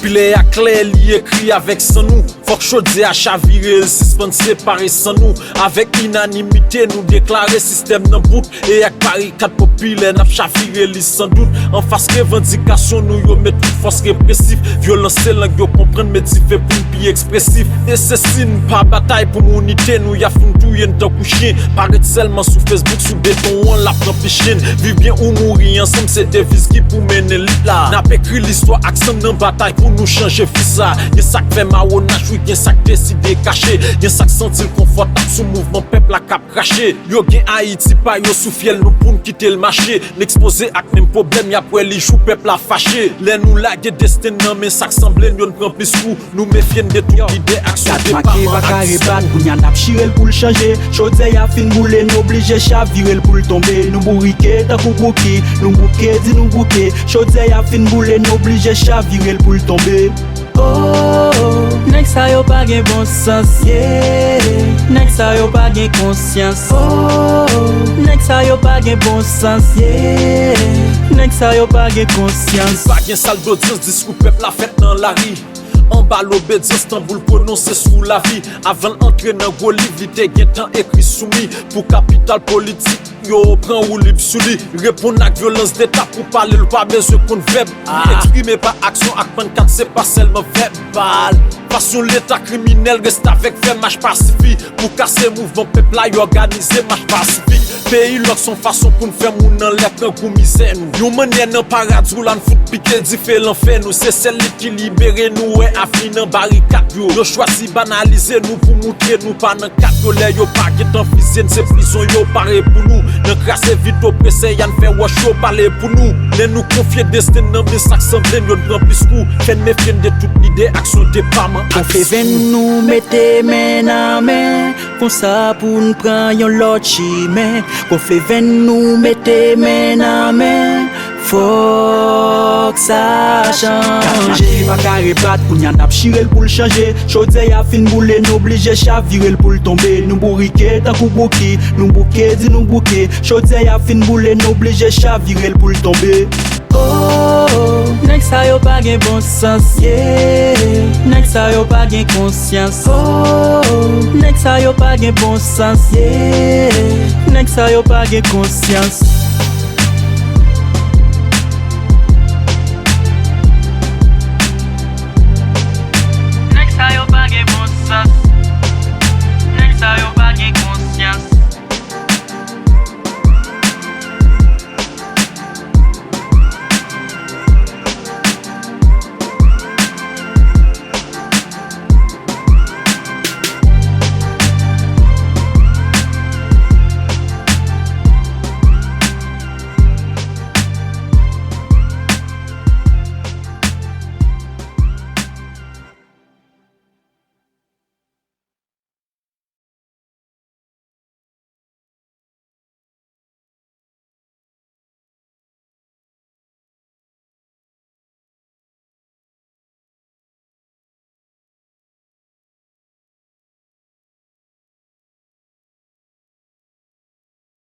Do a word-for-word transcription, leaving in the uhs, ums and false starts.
Lè a klè, li ekri avèk san nou. Fòk chodyè a chavire, l sispann separe san nou. Avèk inanimite, nou deklare sistèm nan bout. E ak barikad popilè, n ap chavire li san dout. Anfas revandikasyon nou yo, met tout fòs represif. Vyolans se lang yo konprann, met dife pou n pi ekspresif. E se si n pa batay pou mounite, nou y ap fin touye n tankou chen. Parèt sèlman sou Facebook, sou beton an, l ap ranpli chen. Viv byen ou mouri ansanm, se deviz ki pou mennen lit la. N ap ekri listwa ak san n nan batay pou nou chanje vi sa. Gen sa k fè mawonaj, wi, gen sa k deside kache. Gen sa k santi l konfòtab sou mouvman pèp la k ap krache. Yo gen Ayiti pa yo sou fyèl nou pou n kite l mache. N ekspoze ak menm pwoblèm, y ap wè li jou pèp la fache. Lè nou lage desten n nan men sa k sanble n yo, n pran plis kou. Nou mefye n de tout lide ak sou depaman ak diskou. Kat make pa kare bat, kounya n ap chire l pou l chanje. Chodyè a fin boule, n oblije chavire l pou l tonbe. Nou bourike tankou bouki, nou bouke, di nou bouke. Chodyè a fin boule, n oblije chavire l pou l tonbe. Oh, nèg sa yo pa gen bon sans, yeah. Nèg sa yo pa gen konsyans. Oh, nèg sa yo pa gen bon sans, yeah. Nèg sa yo pa gen konsyans. Pa gen sal dodyans, diskou pèp la fèt nan lari. Anba lobedyans, tanbou l pwononse sou lavi. Avan l antre nan gwo liv, li te gentan ekri sou mi. Pou kapital politik, yo pran woulib sou li. Reponn ak vyolans deta pou pale l, pa bezwen konn vèb. Li eksprime pa aksyon ak pannkat, se pa sèlman vèbal. Fasyon leta kriminèl, restavèk fè mach pasifik. Pou kase mouvman pèp la, y òganize mach pasifik. Peyi lòk se yon fason pou n fè moun anlè pran gou mizè nou. Yon mannyè nan paradi w la n fout pike dife lanfè nou. Se sèl lit ki libere nou, wè avni nan barikad yo. Yo chwazi banalize nou pou moutre nou pa nan kat yo. Lè yo pa gentan fizye n, se prizon yo pare pou nou. Nan kraze vit opresè y a n fè wòch yo pale pou nou. Lè nou konfye desten n nan men sa k sanble n yo, n pran plis kou. Fè n mefye n de tout lide ak sou depaman ak diskou. Gonfle venn nou, mete men nan men. Konsa pou n pran yon lòt chimen. Gonfle venn nou, mete men nan men. Fòk sa chanje. Kat make pa kare bat, kounya n ap chire l pou l chanje. Chodyè a fin boule, n oblije chavire l pou l tonbe. Nou bourike tankou bouki, nou bouke, di nou bouke. Chodyè a fin boule, n oblije chavire l pou l tonbe. Oh, nèg sa yo pa gen bon sans, yeah. Nèg sa yo pa gen konsyans. Oh, nèg sa yo pa gen bon sans, yeah. Nèg sa yo pa gen konsyans.